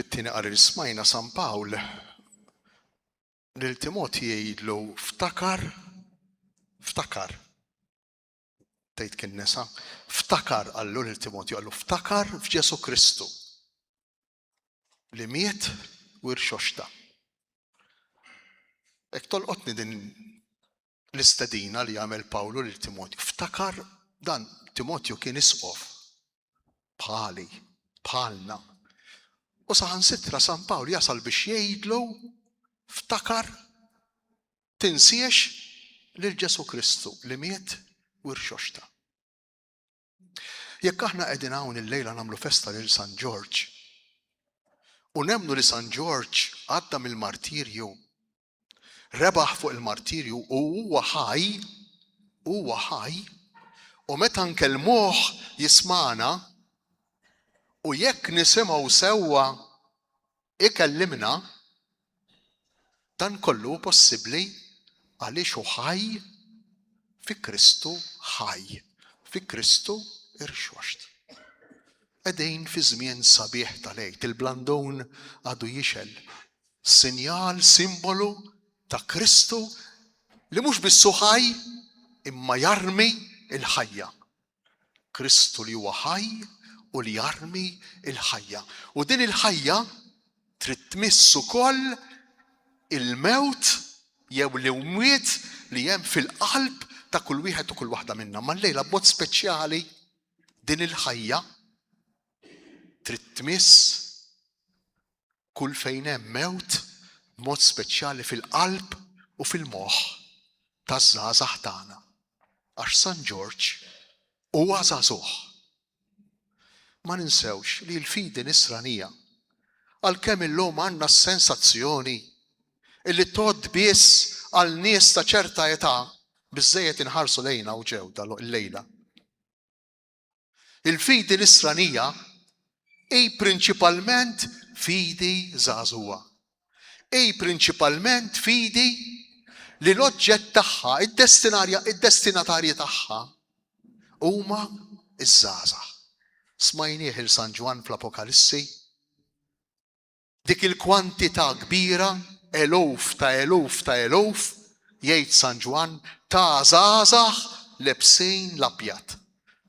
Fit-tieni qari li smajna San Pawl lil Timotju jgħidlu ftakar, ftakar. Tgħid kien nesa, ftakar qallu lil Timotju qallu ftakar f'Ġesu Kristu li miet u rxoxta. Hekk tolqotni din l-istedina li għamel Pawlu lil Timotju. Ftakar dan Timotju kien isqof bħali, bħalna. U saħansitra San Pawl jasal biex jgħidlu ftakar tinsiex lil Ġesu Kristu li miet u rxoxta. Jekk aħna qegħdin hawn illejla nagħmlu festa lil San Ġorġ u nemmnu li San Ġorġ għadda mill-martirju, rebaħ fuq il-martirju u huwa ħaj, huwa ħaj, u meta nkellmuh jismagħna u jekk nisimgħu sewwa ikellimna, dan kollu hu possibbli għaliex hu ħaj fi Kristu ħaj, fi Kristu irxoxt. Qegħdin fi żmien sabiħ tal-Għid, il-blandun għadu jixgħel, sinjal, simbolu ta' Kristu li mhux biss hu ħaj imma jarmi l-ħajja. Kristu li huwa ħaj u li jarmi l-ħajja. U din il-ħajja trid tmiss ukoll il-mewt jew l-imwiet li hemm fil-qalb ta' kull wieħed u kull waħda minna. Ma llejla b'mod speċjali din il-ħajja trid tmiss kull fejn hemm mewt b'mod speċjali fil-qalb u fil-moħħ taż-żgħażagħ tagħna. Għax San Ġorġ huwa żagħżugħ. Ma ninsewx li l-fidi nisranija, għalkemm illum għandna s-sensazzjoni illi tgħodd biss għal nies ta' ċerta età, biżżejjed inħarsu lejna u ġew dal-lejla. Il-fidi nisranija hi prinċipalment fidi żagħżugħa. Hi prinċipalment fidi li l-oġġett tagħha, id-destinarja, id-destinatarji tagħha huma ż-żgħażagħ. Smajnieh il San Ġwann fl-Apokalissi Dik il-kwantità kbira, eluf ta' eluf ta' eluf, jgħid San Ġwann, ta' żgħażagħ lebsin l-abjad.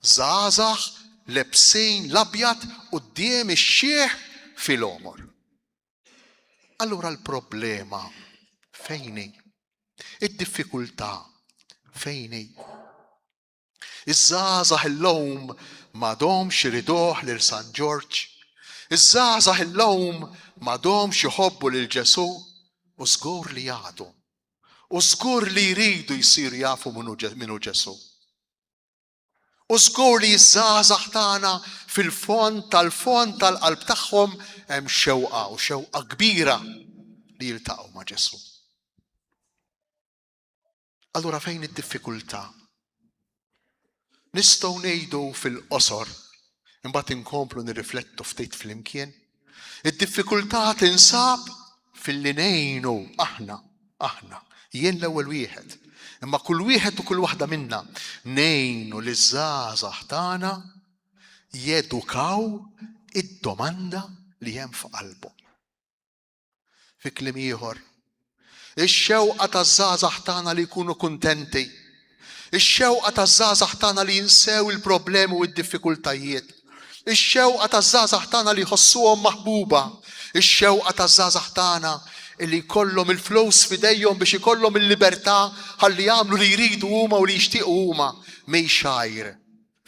Żgħażagħ lebsin l-abjad quddiem ix-Xiħ fil-għomor. Allura l-problema fejn hi? Id-diffikultà fejn hi? Iż-żgħażagħ illum m'għadhomx iriduh lil San Ġorġ. Iż-żgħażagħ illum m'għadhomx iħobbu lil Ġesù u żgur li għadhom. U żgur li jridu jsiru jafu min hu Ġesù. U żgur li ż-żgħażagħ tagħna fil-fond tal-fond tal-qalb tagħhom hemm xewqa u xewqa kbira li jiltaqgħu ma' Ġesù. Allura fejn id-diffikultà? Nistgħu ngħidu fil-qosor, imbagħad inkomplu nirriflettu ftit flimkien. Id-diffikultà tinsab filli ngħinu aħna, aħna, jien l-ewwel wieħed, imma kull wieħed u kull waħda minna ngħinu liż-żgħażagħ tagħna jedukaw id-domanda li hemm f'qalbhom. Fi kliem ieħor, ix-xewqa taż-żgħażagħ tagħna li jkunu kuntenti, ix-xewqa taż-żgħażagħ tagħna li jinsew il-problemi u d-diffikultajiet, ix-xewqa taż-żgħażagħ tagħna li jħossuhom maħbuba, ix-xewqa taż-żgħażagħ tagħna li jkollhom il-flus f'idejhom biex ikollhom il-libertà ħalli jagħmlu li jridu huma u li jixtiequ huma, mhix għajr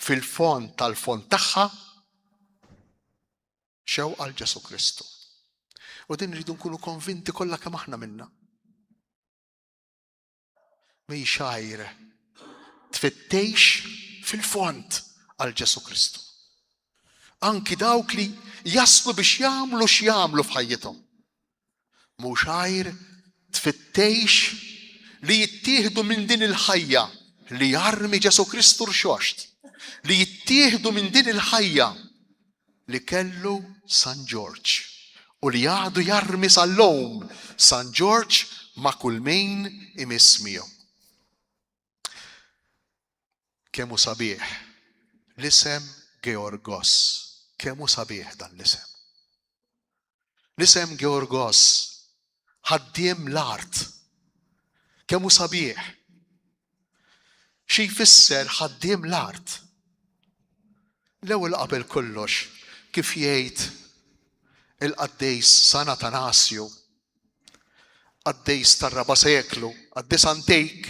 fil-fond tal-fond tagħha Xewqa għal Ġesù Kristu. U din rridu nkunu konvinti kollha kemm aħna minna. Mhix għajr tfittejx fil-fond għal Ġesù Kristu. Anki dawk li jaslu biex jagħmlu x'jagħmlu f'ħajjithom. Mhux għajr tfittejx li jittieħdu minn din il-ħajja li jarmi Ġesù Kristu rxoxt, li jittieħdu minn din il-ħajja li kellu San Ġorġ u li għadu jarmi sal-lum San Ġorġ ma' kull min imiss miegħu. Kemm hu sabiħ l-isem Georgos, kemm hu sabiħ dan l-isem. L-isem Georgos, ħaddiem l-art. Kemm hu sabiħ. Xi jfisser ħaddiem l-art? L-ewwel qabel kollox, kif jgħid il-qaddejs San Atanasju, qaddejs tar-raba' seklu, qaddis antik,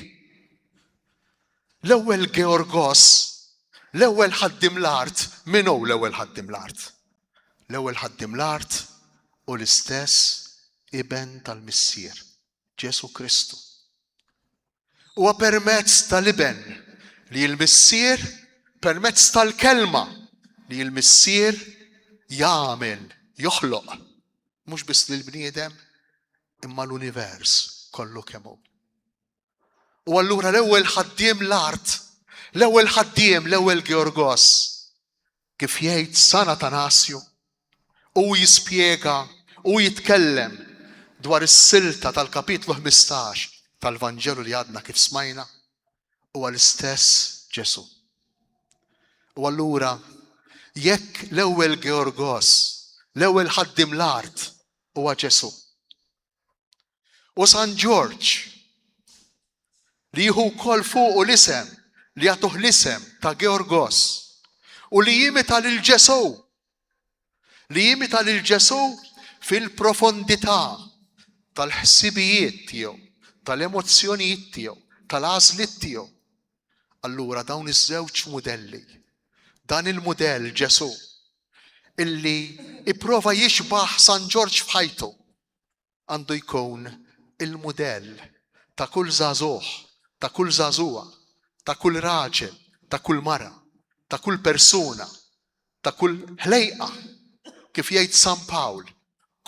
l-ewwel Georgos, l-ewwel ħaddiem l-art, min hu l-ewwel ħaddiem l-art? L-ewwel ħaddiem l-art hu l-istess Iben tal-Missier, Ġesù Kristu. Huwa permezz tal-Iben li l-Missier, permezz tal-Kelma li l-Missier jagħmel, joħloq, mhux biss lill-bniedem imma l-univers kollu kemm hu. U allura l-ewwel ħaddiem l-art, l-ewwel ħaddiem, l-ewwel Georgos, kif jgħid San Atanasju, u jispjega u jitkellem dwar is-silta tal-kapitlu 15 tal-Vanġelu li għadna kif smajna, huwa l-istess Ġesù. U allura jekk l-ewwel Georgos, l-ewwel ħaddiem l-art huwa Ġesù, U San Ġorġ, li jieħu wkoll fuqu l-isem, li jagħtuh l-isem ta' Georgos, u li jimita lil Ġesù, li jimita lil Ġesù fil-profondità tal-ħsibijiet tiegħu, tal-emozzjonijiet tiegħu, tal-għażliet tiegħu. Allura dawn iż-żewġ mudelli, dan il-mudell Ġesù, illi ipprova jixbaħ San Ġorġ f'ħajtu, għandu jkun il-mudell ta' kull żagħżugħ, ta' kull żagħżugħa, ta' kull raġel, ta' kull mara, ta' kull persuna, ta' kull ħlejqa. Kif jgħid San Pawl,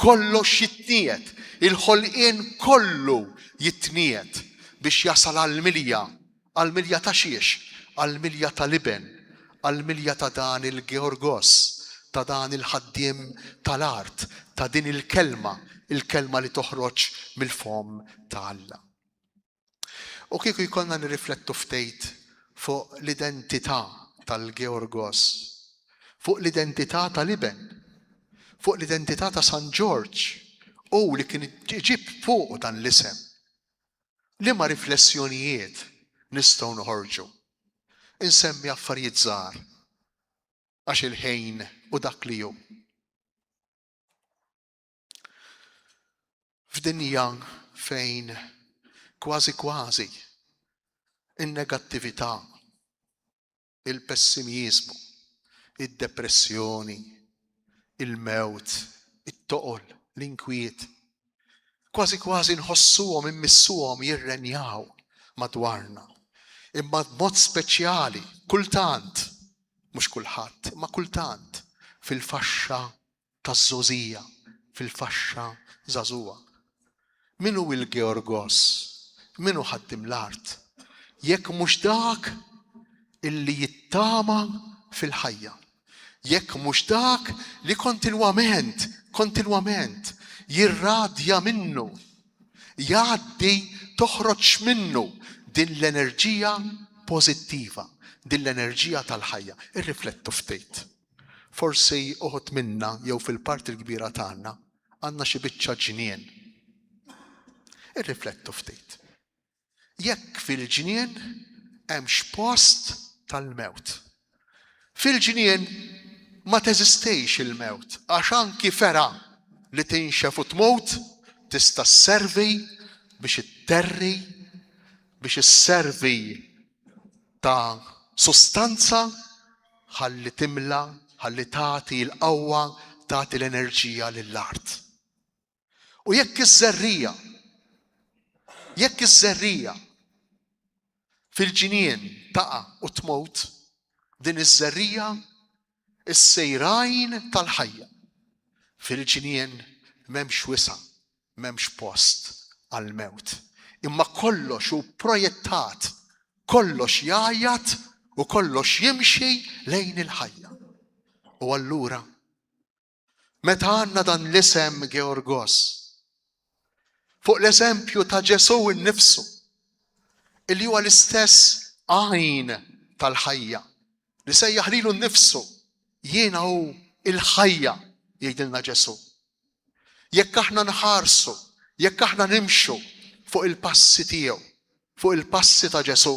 kollox jitniegħed, il-ħolqien kollu jitniegħed biex jasal għall-milja Għall-milja ta' xiex? Għall-milja tal-Iben, għall-milja ta' dan il-Georgos, ta' dan il-ħaddiem tal-art, ta' din il-Kelma, il-Kelma li toħroġ mill-fomm ta' Alla. U kieku jkollna nirriflettu ftit fuq l-identità tal-Georgos, fuq l-identità tal-Iben, fuq l-identità ta' San Ġorġ, hu li kien iġib fuqu dan l-isem. Liema riflessjonijiet nistgħu noħorġu? Insemmi affarijiet żgħar għax il-ħin hu dak li hu. F'dinja fejn kważi kważi in-negattività il-pessimiżmu, id-depressjoni, il-mewt, it-toqol, l-inkwiet. Kważi kważi nħossuhom, immissuhom jirrenjaw madwarna. Imma b'mod speċjali, kultant, mhux kulħadd, imma kultant, fil-faxxa taż-żgħożija, fil-faxxa żagħżugħa. Min hu il-Georgos? Min hu ħaddiem l-art? Jekk mhux dak illi jittama fil-ħajja. Jekk mhux dak li kontinwament, kontinwament jirradja minnu, jgħaddi toħroġ minnu din l-enerġija pożittiva, din l-enerġija tal-ħajja. Irriflettu ftit. Forsi uħud minna jew fil-parti l-kbira tagħna għandna xi biċċa ġnien. Irriflettu ftit. Jekk fil-ġnien hemmx post tal-mewt. Fil-ġnien ma teżistix il-mewt għax anki fergħa li tinxef u tmut tista' sservi biex itterri, biex isservi ta' sustanza ħalli timla, ħalli tagħti l-qawwa, tagħti l-enerġija lill-art. U jekk iż-żerriegħa, jekk iż-żerriegħa fil-ġnien taqa' u tmut, din iż-żerriegħa issir għajn tal-ħajja. Fil-ġnien m'hemmx wisa' M'hemmx post għall-mewt. Imma kollox hu projettat, kollox jgħajjat u kollox jimxi lejn il-ħajja. U allura, meta għandna dan l-isem Georgos, fuq l-eżempju ta' Ġesù nnifsu, illi huwa l-istess għajn tal-ħajja, li sejjaħ lilu nnifsu, jiena hu il-ħajja, jgħidilna Ġesù. Jekk aħna nħarsu, jekk aħna nimxu fuq il-passi tiegħu, fuq il-passi ta' Ġesù,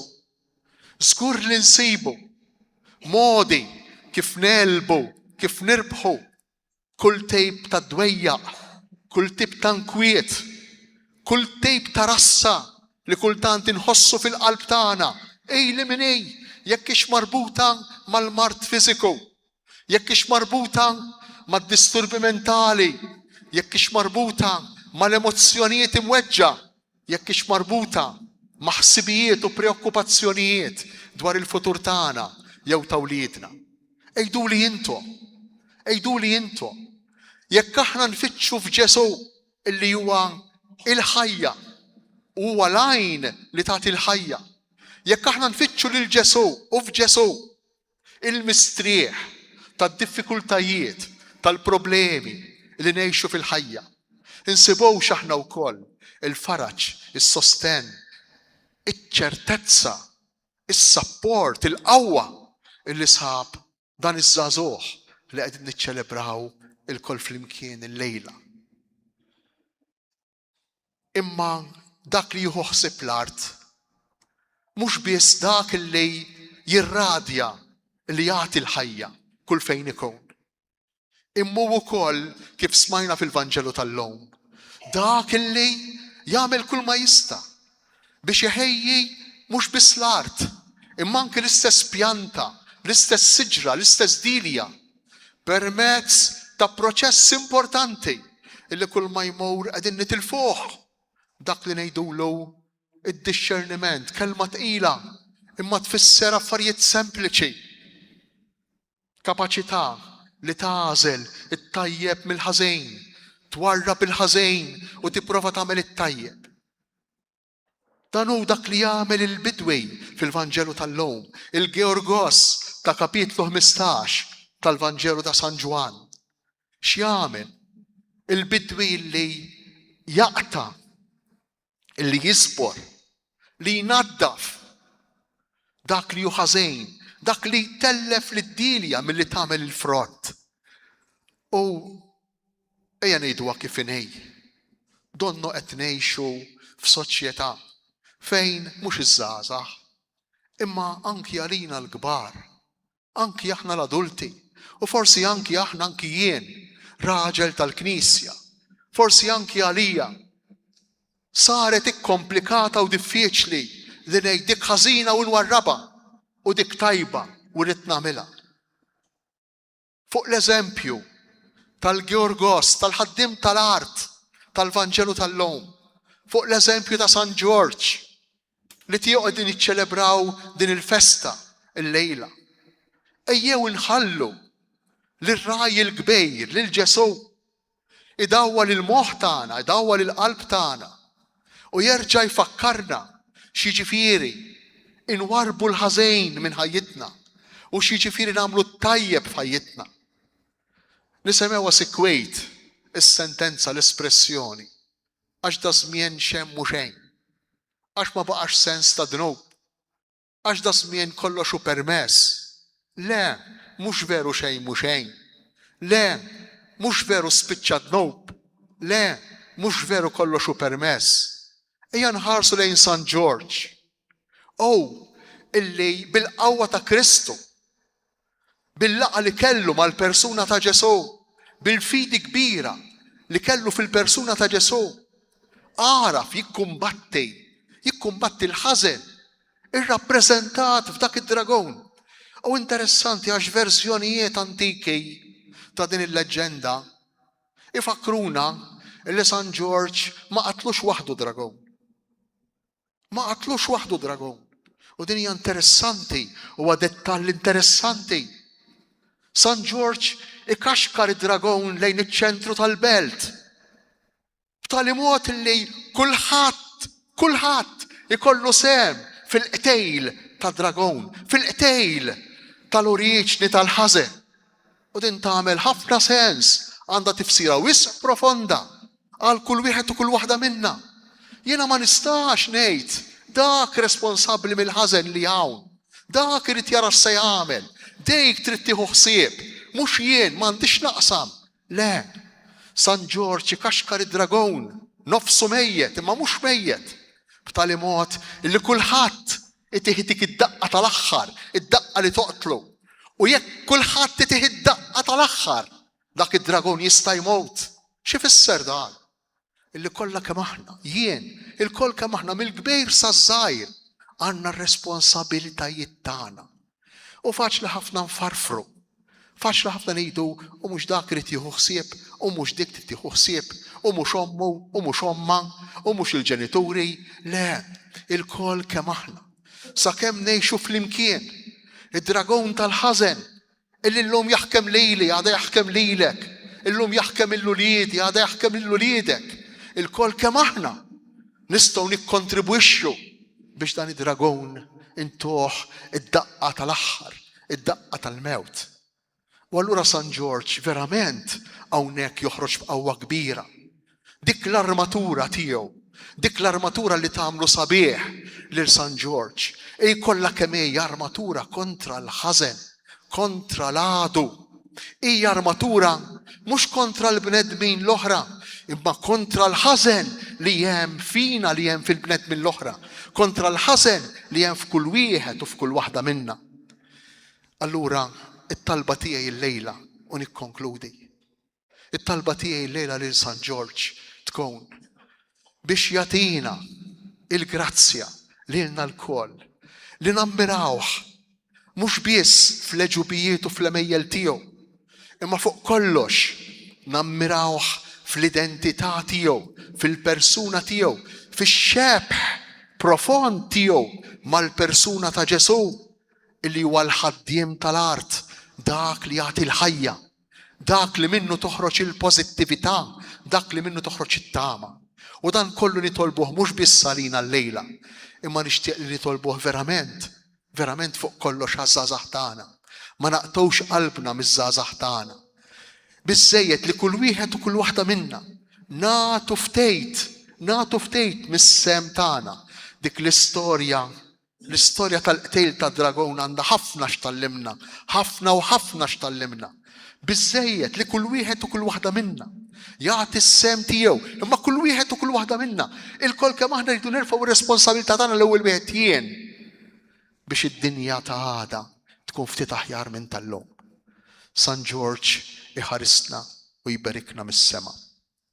żgur li nsibu modi kif negħlbu, kif nirbħu kull tip ta' dwejjaq, kull tip ta' nkwiet, kull tip ta' rassa li kultant inħossu fil-qalb tagħna, hi li min hi, jekk hix marbuta mal-mard fiżiku, jekk hix marbuta mad-disturbi mentali, jekk hix marbuta mal-emozzjonijiet imweġġa', jekk hix marbuta ma' ħsibijiet u preokkupazzjonijiet dwar il-futur tagħna jew ta' wliedna. Għiduli intom, għiduli intom, jekk aħna nfittxu f'Ġesù illi huwa il-ħajja, u huwa l-għajn li tagħti l-ħajja, jekk aħna nfittxu lil Ġesù u f'Ġesù il-mistrieħ tad-diffikultajiet, tal-problemi li ngħixu fil-ħajja, insibux aħna wkoll il-faraġ, is-sostenn, iċ-ċertezza, is-sapport, il-qawwa illi sab dan iż-żagħżugħ li qegħdin niċċelebraw ilkoll flimkien illejla. Imma dak li jieħu ħsieb l-art mhux biss dak li jirradja li jagħti l-ħajja kull fejn ikun. Imma hu wkoll kif smajna fil-Vanġelu tal-lum, dak li jagħmel kull ma jista' biex iħejji mhux biss l-art, imma anki l-istess pjanta, l-istess siġra, l-istess dilja, permezz ta' proċess importanti illi kull ma jmur qegħdin nitilfuh dak li ngħidulu id-dixxerniment, kelma tqila, imma tfisser affarijiet sempliċi. Kapaċità li tagħżel it-tajjeb mill-ħażin, twarrab il-ħażin u tipprova tagħmel it-tajjeb. Dan hu dak li jagħmel il-bidwi fil-Vanġelu tal-lum, il-Georgos ta' kapitlu 15 tal-Vanġelu ta' San Ġwann. X'jagħmel? Il-bidwi li jaqta' li jiżbor, li jnaddaf dak li hu ħażin, dak li jtellef lid-dilja milli tagħmel il-frott. U ejja ngħiduha kif inhi. Donnu qed ngħixu f'soċjetà fejn mhux iż-żgħażagħ, imma anki għalina l-kbar anki aħna l-adulti, u forsi anki aħna anki jien, raġel tal-Knisja, forsi anki għalija, saret ikkomplikata u diffiċli li ngħid dik ħażina u nwarrabha u dik tajba u rrid nagħmilha. Fuq l-eżempju tal-Georgos, tal-ħaddiem tal-art tal-Vanġelu tal-lum, fuq l-eżempju ta' San Ġorġ li tiegħu qegħdin niċċelebraw din il-festa llejla. Ejjew inħallu lir-ragħaj il-kbir, lil Ġesù, idawwal il-moħħ tagħna, idawwal il-qalb tagħna u jerġa' jfakkarna x'jiġifieri inwarrbu l-ħażin minn ħajjitna u x'jiġifieri nagħmlu t-tajjeb f'ħajjitna. Nisemgħuha sikwit is-sentenza, l-espressjoni, għax daż-żmien x'hemm u xejn, għax ma baqax sens ta' dnub, Għax daż-żmien kollox hu permess. Le, mhux veru xejn mhu xejn. Le, mhux veru spiċċa d-dnub. Le, mhux veru kollox hu permess. Ejja nħarsu lejn San Ġorġ. Hu illi bil-qawwa ta' Kristu, bil-laqgħa li kellu mal-persuna ta' Ġesù, bil-fidi kbira li kellu fil-persuna ta' Ġesù, għaraf jikkumbatti, jikkumbatti l-ħażen irrappreżentat f'dak id-dragun. U interessanti għax verżjonijiet antiki ta' din il-leġġenda ifakkruna li San Ġorġ ma qatlux waħdu dragun. Ma qatlux waħdu dragun. U din hija interessanti, huwa dettall interessanti. San Ġorġ ikaxkar id-dragon lejn iċ-ċentru tal-belt. B'tali mod li kulħadd, kulħadd ikollu sehem fil-qtejl tad-dragon, fil-qtejl tal-oriġni tal-ħażen. U din tagħmel ħafna sens, għandha tifsira wisq profonda għal kull wieħed u kull waħda minna. Jiena ma nistax ngħid dak responsabbli mill-ħażen li hawn, dak irid jara x'se jagħmel, dik trid tieħu ħsieb, mhux jien m'għandix x'naqsam. Le. San Ġorġ ikaxkar id-dragon, nofsu mejjet, imma mhux mejjet, b'tali mod li kulħadd itih dik id-daqqa tal-aħħar, id-daqqa li toqtlu. U jekk kulħadd itih id-daqqa tal-aħħar, dak id-dragon jista' jmut. X'ifisser dan? Illi kollha kemm aħna, jien, ilkoll kemm aħna mill-kbir saż-żgħir, għandna r-responsabilitajiet tagħna. U faċli ħafna nfarfru. Faċli ħafna ngħidu u mhux dak irid jieħu ħsieb, u mhux dik trid tieħu ħsieb, u mhux ommu, u mhux ommha, u mhux il-ġenituri. Le, ilkoll kemm aħna. Sakemm ngħixu flimkien, id-dragon tal-ħażen Illi llum jaħkem lili, għada jaħkem lilek. Illum jaħkem lil uliedi, għada jaħkem lil uliedek. Ilkoll kemm aħna nistgħu nikkontribwixxu biex dan id-dragun intuh id-daqqa tal-aħħar, id-daqqa tal-mewt. U allura San Ġorġ verament hawnhekk joħroġ b'qawwa kbira. Dik l-armatura tiegħu, dik l-armatura li tagħmlu sabiħ lil San Ġorġ, hi kollha kemm hi armatura kontra l-ħażen, kontra l-għadu. Hija armatura mhux kontra l-bnedmin l-oħra, imma kontra l-ħażen li hemm fina, li hemm fil-bnedmin l-oħra, kontra l-ħażen li hemm f'kull wieħed u f'kull waħda minna. Allura, it-talba tiegħi llejla u nikkonkludi. It-talba tiegħi llejla lil San Ġorġ tkun biex jagħtina il-grazzja lilna lkoll li nammirawh mhux biss fl-għeġubijiet u fl-għemejjel tiegħu, imma fuq kollox nammirawh fl-identità tiegħu, fil-persuna tiegħu, fix-xebh profond tiegħu mal-persuna ta' Ġesù illi huwa l-ħaddiem tal-art, dak li jagħti l-ħajja. Dak li minnu toħroġ il-pożittività, dak li minnu toħroġ it-tama. U dan kollu nitolbuh mhux biss għalina llejla, imma nixtieq li nitolbuh verament, verament fuq kollox għaż-żgħażagħ tagħna. Ma naqtgħux qalbna miż-żgħażagħ tagħna. Biżżejjed li kull wieħed u kull waħda minna nagħtu ftejt, nagħtu ftejt mis-sehem tagħna. Dik l-istorja L-istorja tal-qtil tad-dragon għandha ħafna x'tgħallimna, ħafna u ħafna x'tgħallimna. Biżżejjed li kull wieħed u kull waħda minna jagħti s-sehem tiegħu, imma kull wieħed u kull waħda minna, ilkoll kemm aħna rridu nerfgħu r-responsabilità tagħna l-ewwel wieħed jien biex id-dinja ta' għada tkun ftit aħjar minn tal-lum. San Ġorġ iħarisna u jberikna mis-sema.